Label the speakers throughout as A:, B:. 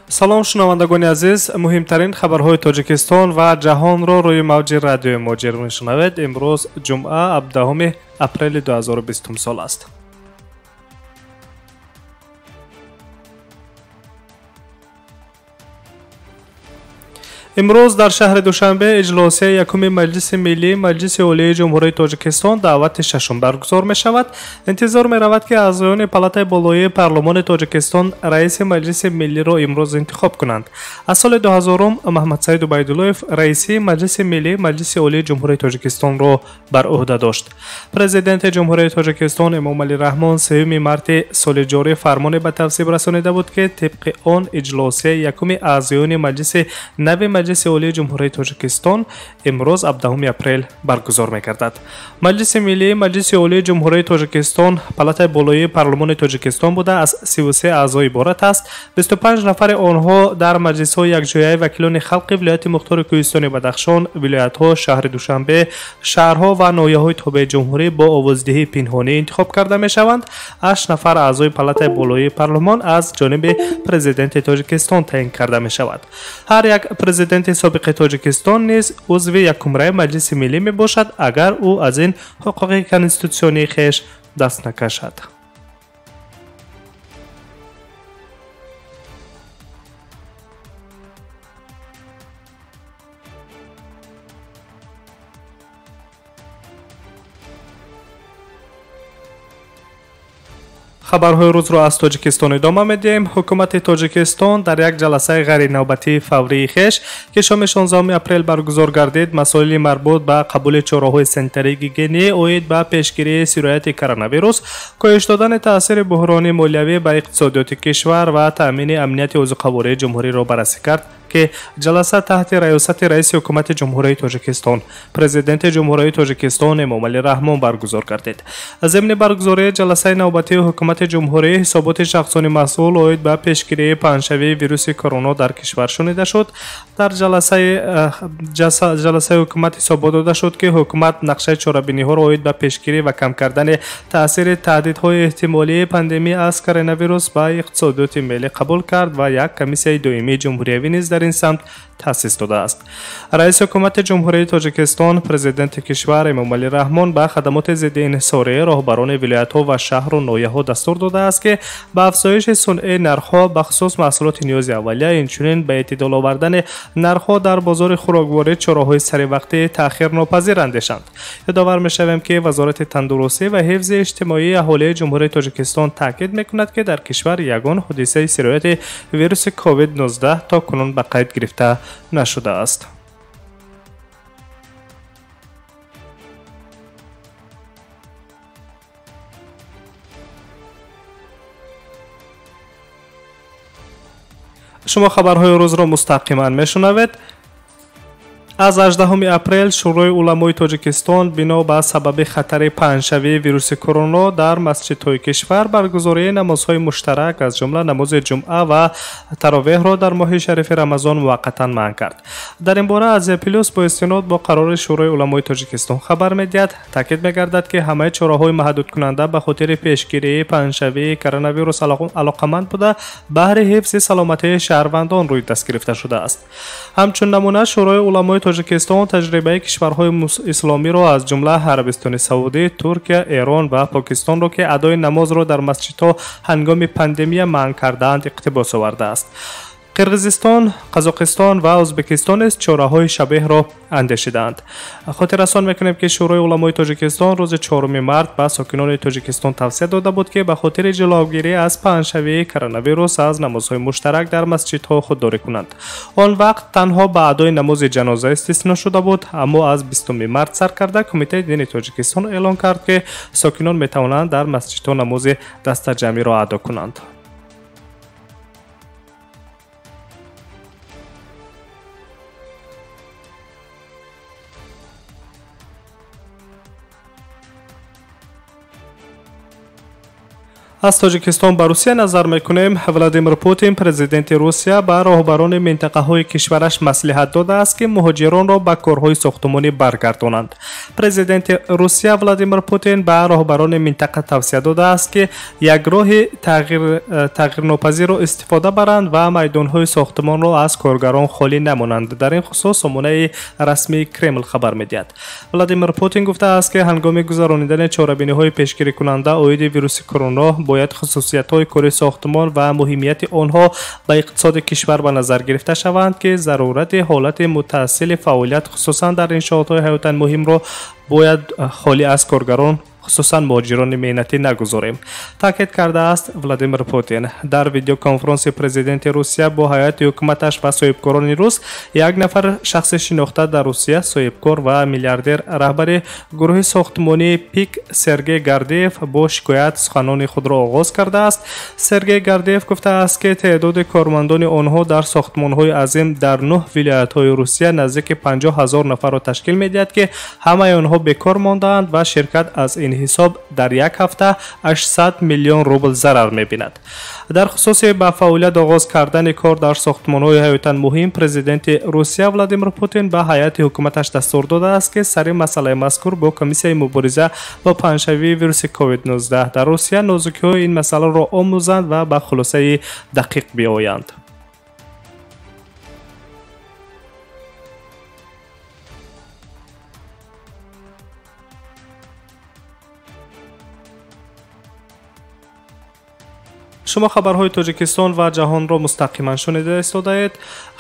A: Салом, шунавандагони азиз. Муҳимтарин хабарҳои Тоҷикистон ва ҷаҳонро рӯи мавҷи радиои Муҳоҷир мешунавед. Имрӯз ҷумъа, 17 апрели 2020 сол аст. Имрӯз дар шаҳри Душанбе иҷлосияи якуми Маҷлиси Миллии Маҷлиси Олии Ҷумҳурии Тоҷикистон даъвати шашум баргузор мешавад. Интизор меравад, ки аъзоёни Палатаи болоии парлумони Тоҷикистон раиси Маҷлиси Миллиро имрӯз интихоб кунанд. Аз соли 2000 Маҳмадсаид Убайдуллоев раисии Маҷлиси Миллии Маҷлиси Олии Ҷумҳурии Тоҷикистонро бар ӯҳда дошт. Президенти Ҷумҳурии Тоҷикистон Эмомалӣ Раҳмон 3 марти соли ҷорӣ фармоне ба тасвиб расонида буд, ки тибқи он иҷлосияи якуми аъзоёни Маҷлиси нави Маҷлиси Олии Ҷумҳурии Тоҷикистон имрӯз 17 апрел баргузор мегардад. Маҷлиси Миллии Маҷлиси Олии Ҷумҳурии Тоҷикистон палатаи болоии парлумони Тоҷикистон буда, аз 33 аъзо иборат аст. 25 нафари онҳо дар маҷлисҳои якҷояи вакилони халқи вилояти мухтори Кӯҳистони Бадахшон, вилоятҳо, шаҳри Душанбе, шаҳрҳо ва ноҳияҳои тобеи ҷумҳурӣ бо овоздиҳии пинҳонӣ интихоб карда мешаванд. 8 нафар аъзои палатаи болоии парлумон аз ҷониби президенти Тоҷикистон таъин карда мешавад. Ҳар як президенти собиқи Тоҷикистон низ узви якумраи Маҷлиси Миллӣ мебошад, агар ӯ аз ин ҳуқуқи конститутсионии хеш даст накашад. Хабарҳои рӯзро аз Тоҷикистон идома медиҳем. Ҳукумати Тоҷикистон дар як ҷаласаи ғайринавбатии фаврии хеш, ки шоми 16 апрел баргузор гардид, масоили марбут ба қабули чораҳои санитарии гигиенӣ оид ба пешгирии сирояти коронавирус, коҳиш додани таъсири буҳрони молиявӣ ба иқтисодиёти кишвар ва таъмини амнияти озуқавории ҷумҳуриро баррасӣ кард, ки ҷаласа таҳти раёсати раиси ҳукумати Ҷумҳурии Тоҷикистон, президенти Ҷумҳурии Тоҷикистон Эмомалӣ Раҳмон баргузор гардид. Зимни баргузории ҷаласаи навбатии ҳукумати ҷумҳурӣ ҳисоботи шахсони масъул оид ба пешгирии паҳншавии вируси корона дар кишвар шунида шуд. Дар ҷаласаи ҳукумат ҳисобот дода шуд, ки ҳукумат нақшаи чорабиниҳоро оид ба пешгирӣ ва кам кардани таъсири таҳдидҳои эҳтимолии пандемия аз коронавирус ба иқтисодиёти миллӣ қабул кард ва як комиссияи доимии ҷумҳуриявӣ низ дар ин самт таъсис додааст. Раиси ҳукумати Ҷумҳурии Тоҷикистон, президенти кишвар Эмомалӣ Раҳмон ба хадамоти зидди инҳисорӣ, роҳбарони вилоятҳо ва шаҳру ноҳияҳо дастур додааст, ки ба афзоиши сунъии нархҳо, бахусус маҳсулоти ниёзи аввалия, инчунин ба эътидол овардани нархҳо дар бозори хӯрокворӣ чораҳои саривақтӣ таъхирнопазир андешанд. Ёдовар мешавем, ки Вазорати тандурустӣ ва ҳифзи иҷтимоии аҳолии Ҷумҳурии Тоҷикистон таъкид мекунад, ки дар кишвар ягон ҳодисаи сирояти вируси COVID-19 то кунун ба қайд гирифта нашудааст. Шумо хабарҳои рӯзро мустақиман мешунавед. Аз 18 апрел Шӯрои уламои Тоҷикистон бино ба сабаби хатари паҳншавии вируси корона дар масҷидҳои кишвар баргузории намозҳои муштарак, аз ҷумла намози ҷумъа ва таровеҳро дар моҳи шарифи Рамазон муваққатан манъ кард. Дар ин бора Азия Плюс бо истинод бо қарори Шӯрои уламои Тоҷикистон хабар медиҳад. Таъкид мегардад, ки ҳамаи чораҳои маҳдудкунанда ба хотири пешгирии паҳншавии коронавирус алоқаманд буда, баҳри ҳифзи саломатии шаҳрвандон рӯи даст гирифта шудааст. Ҳамчун намуна, Шӯрои уламои Тоҷикистон таҷрибаи кишварҳои исломиро, аз ҷумла Арабистони Саудӣ, Туркия, Эрон ва Покистонро, ки адои намозро дар масҷидҳо ҳангоми пандемия манъ кардаанд, иқтибос овардааст. Қирғизистон, Қазоқистон ва Ӯзбекистон низ чораҳои шабеҳро андешидаанд. Хотиррасон мекунем, ки Шӯрои уламои Тоҷикистон рӯзи 4 март ба сокинони Тоҷикистон тавсия дода буд, ки ба хотири ҷилавгирӣ аз паҳншавии коронавирус аз намозҳои муштарак дар масҷидҳо худдорӣ кунанд. Он вақт танҳо ба адои намози ҷаноза истисно шуда буд, аммо аз 20 март сар карда Кумитаи дини Тоҷикистон эълон кард, ки сокинон метавонанд дар масҷидҳо намози дастаҷамъиро адо кунанд. Аз Тоҷикистон ба Русия назар мекунем. Владимир Путин, президенти Русия, ба роҳбарони минтақаҳои кишвараш маслиҳат додааст, ки муҳоҷиронро ба корҳои сохтумонӣ баргардонанд. Президенти Русия Владимир Путин ба роҳбарони минтақа тавсия додааст, ки як роҳи тағйирнопазирро истифода баранд ва майдонҳои сохтумонро аз коргарон холӣ намонанд. Дар ин хусус сомонаи расмии Кремл хабар медиҳад. Владимир Путин гуфтааст, ки ҳангоми гузаронидани чорабиниҳои пешгирикунанда оиди вируси корона бояд хусусиятҳои кори сохтумон ва муҳимияти онҳо ба иқтисоди кишвар ба назар гирифта шаванд, ки зарурати ҳолати мутаассили фаъолият хусусан дар иншоотҳои ҳаётан муҳимро бояд холӣ аз коргарон, хусусан муҳоҷирони меҳнатӣ нагузорем, таъкид кардааст Владимир Путин. Дар видеоконфронси президенти Русия бо ҳайати ҳукуматаш ва соҳибкорони рус як нафар шахси шинохта дар Русия, соҳибкор ва миллиардер, раҳбари гурӯҳи сохтмонии Пик Сергей Гордеев бо шикоят суханони худро оғоз кардааст. Сергей Гордеев гуфтааст, ки теъдоди кормандони онҳо дар сохтмонҳои азим дар 9 вилоятҳои Русия наздики 50 ҳазор нафарро ташкил медиҳад, ки ҳамаи онҳо бекор мондаанд ва ширкат аз ин ҳисоб дар як ҳафта 800 миллион рубл зарар мебинад. Дар хусуси ба фаъолият оғоз кардани кор дар сохтмонҳои ҳаётан муҳим президенти Русия Владимир Путин ба ҳайати ҳукуматаш дастур додааст, ки сари масъалаи мазкур бо комиссияи мубориза бо паҳншавии вируси COVID-19 дар Русия нозукиҳои ин масъаларо омӯзанд ва ба хулосаи дақиқ биёянд. Шумо хабарҳои Тоҷикистон ва ҷаҳонро мустақиман шунида истодаед.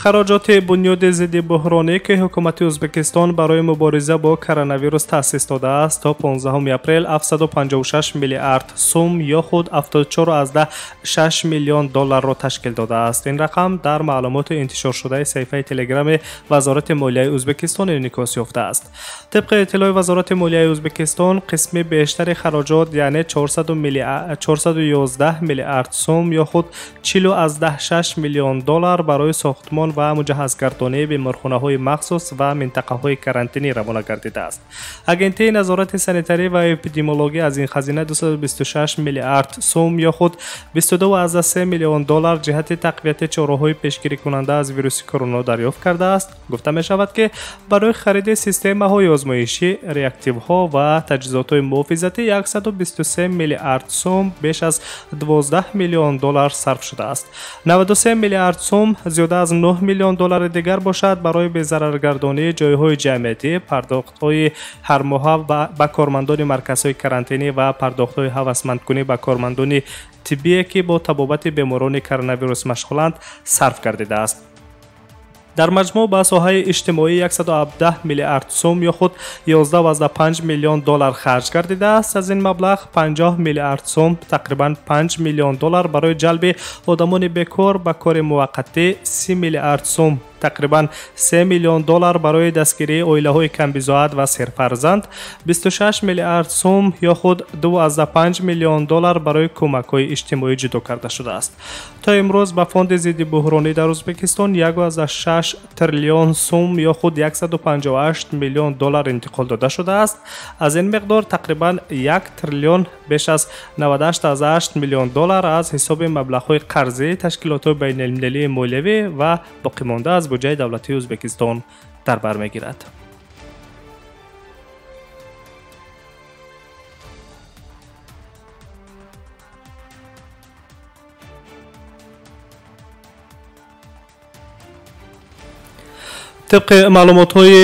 A: Хароҷоти бунёди зидди буҳронӣ, ки ҳукумати Ӯзбекистон барои мубориза бо коронавирус таъсис додааст, то 15 апрел 756 миллиард сум ё худ 74,6 миллион долларро ташкил додааст. Ин рақам дар маълумоти интишоршудаи саҳифаи телеграми Вазорати молияи Ӯзбекистон инъикос ёфтааст. Тибқи иттилои Вазорати молияи Ӯзбекистон, қисми бештари хароҷот, яъне 411 миллиард сум ё худ 40,6 миллион доллар барои сохтмон ва муҷаҳҳазгардонии беморхонаҳои махсус ва минтақаҳои карантинӣ равона гардидааст. Агентии назорати санитарӣ ва эпидемиологӣ аз ин хазина 226 миллиард сум ё худ 22,3 миллион доллар ҷиҳати тақвияти чораҳои пешгирикунанда аз вируси корона дарёфт кардааст. Гуфта мешавад, ки барои хариди системаҳои озмоишӣ, реактивҳо ва таҷҳизотҳои муҳофизатӣ 123 миллиард сум беш аз 12 миллион доллар сарф шудааст. 93 миллиард сум зиёда аз 9 миллион доллари дигар бошад барои безараргардонии ҷойҳои ҷамъиятӣ, пардохтҳои ҳармоҳа ба кормандони марказҳои карантинӣ ва пардохтҳои ҳавасмандкунӣ ба кормандони тиббие, ки бо табобати беморони коронавирус машғуланд, сарф гардидааст. Дар маҷмӯъ ба соҳаи иҷтимоӣ 117 миллиард сум ё худ 11,5 миллион доллар харҷ гардидааст. Аз ин маблағ 50 миллиард сум, тақрибан 5 миллион доллар барои ҷалби одамони бекор ба кори муваққатӣ, 30 миллиард сум, тақрибан 3 миллион доллар барои дастгирии оилаҳои камбизоат ва серфарзанд, 26 миллиард сум ё худ 2,5 миллион доллар барои кӯмакҳои иҷтимоӣ ҷудо карда шудааст. То имрӯз ба фонди зидди буҳронӣ дар Ӯзбекистон 1,6 триллион сум ё худ 158 миллион доллар интиқол дода шудааст. Аз ин миқдор тақрибан 1 триллион беш аз 98,8 миллион доллар аз ҳисоби маблағҳои қарзии ташкилотҳои байналмилалии молиявӣ ва боқимонда аз буҷаи давлатии Ӯзбекистон дар бар мегирад. Тибқи маълумотҳои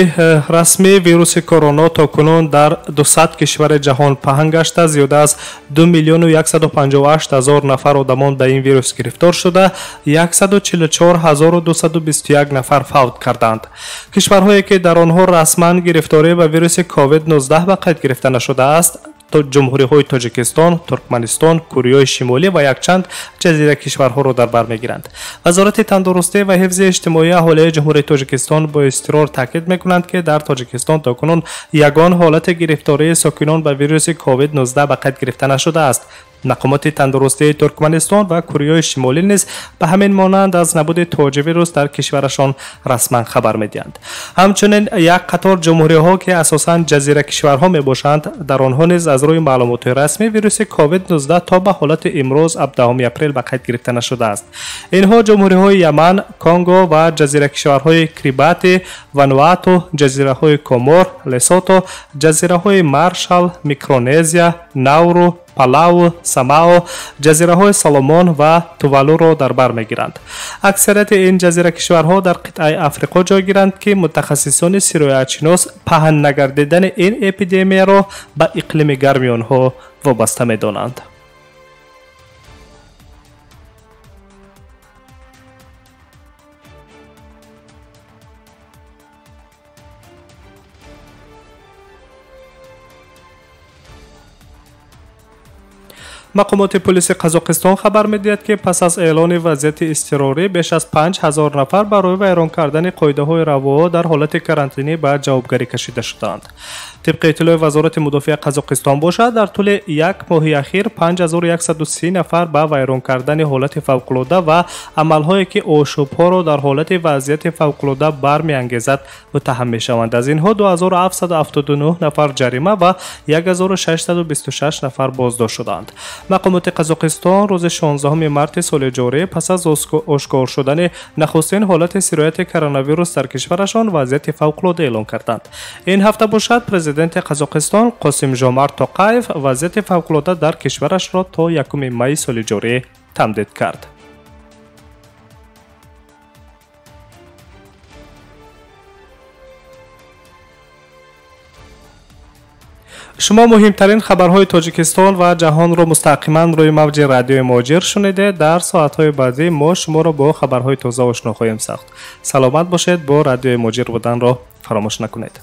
A: расмӣ, вируси корона то кунун дар 200 кишвари ҷаҳон паҳн гашта, зиёда аз 2 миллиону 158 ҳазор нафар одамон ба ин вирус гирифтор шуда, 144 ҳазору 221 нафар фавт карданд. Кишварҳое, ки дар онҳо расман гирифторӣ ба вируси COVID-19 ба қайд гирифта нашудааст, ҷумҳуриҳои Тоҷикистон, Туркманистон, Кореяи Шимолӣ ва якчанд ҷазира кишварҳоро дар бар мегиранд. Вазорати тандурустӣ ва ҳифзи иҷтимоии аҳолии Ҷумҳурии Тоҷикистон бо изтирор таъкид мекунанд, ки дар Тоҷикистон то кунун ягон ҳолати гирифтории сокинон ба вируси COVID-19 ба қайд гирифта нашудааст. Мақомоти тандурустии Туркманистон ва Кореяи Шимолӣ низ ба ҳамин монанд аз набуди тоҷи вирус дар кишварашон расман хабар медиҳанд. Ҳамчунин як қатор ҷумҳуриҳо, ки асосан ҷазира кишварҳо мебошанд, дар онҳо низ аз рӯи маълумоти расмӣ вируси COVID-19 то ба ҳолати имрӯз 17 апрел ба қайд гирифта нашудааст. Инҳо ҷумҳуриҳои Яман, Конго ва ҷазира кишварҳои Кирибати, Вануату, ҷазираҳои Комор, Лесото, ҷазираҳои Маршал, Микронезия, Науру, Палау, Самао, ҷазираҳои Соломон ва Тувалуро дар бар мегиранд. Аксарияти ин ҷазира кишварҳо дар қитъаи Африқо ҷойгиранд, ки мутахассисони сироятшинос паҳн нагардидани ин эпидемияро ба иқлими гарми онҳо вобаста медонанд. Мақомоти полиси Қазоқистон хабар медиҳад, ки пас аз эълони вазъияти изтирорӣ беш аз 5000 нафар барои вайрон кардани қоидаҳои равоҳо дар ҳолати карантинӣ ба ҷавобгарӣ кашида шудаанд. Тибқи иттилои Вазорати мудофиа Қазоқистон бошад, дар тӯли як моҳи ахир 5130 нафар ба вайрон кардани ҳолати фавқулода ва амалҳое, ки ошӯбҳоро дар ҳолати вазъияти фавқулода бармеангезад, муттаҳам мешаванд. Аз инҳо 2779 нафар ҷарима ва 1626 нафар боздошт шуданд. Мақомоти Қазоқистон рӯзи 16 марти соли ҷорӣ пас аз ошкор шудани нахустин ҳолати сирояти коронавирус дар кишварашон вазъияти фавқулода эълон карданд. Ин ҳафта бошад, президенти Қазоқистон Қосимжомарт Тоқаев вазъияти фавқулода дар кишварашро то 1 майи соли ҷорӣ тамдид кард. Шумо муҳимтарин хабарҳои Тоҷикистон ва ҷаҳонро мустақиман рӯи мавҷи радиои Муҳоҷир шунидед. Дар соатҳои баъдӣ мо шуморо бо хабарҳои тоза ошно хоҳем сохт. Саломат бошед, бо радиои Муҳоҷир буданро фаромӯш накунед.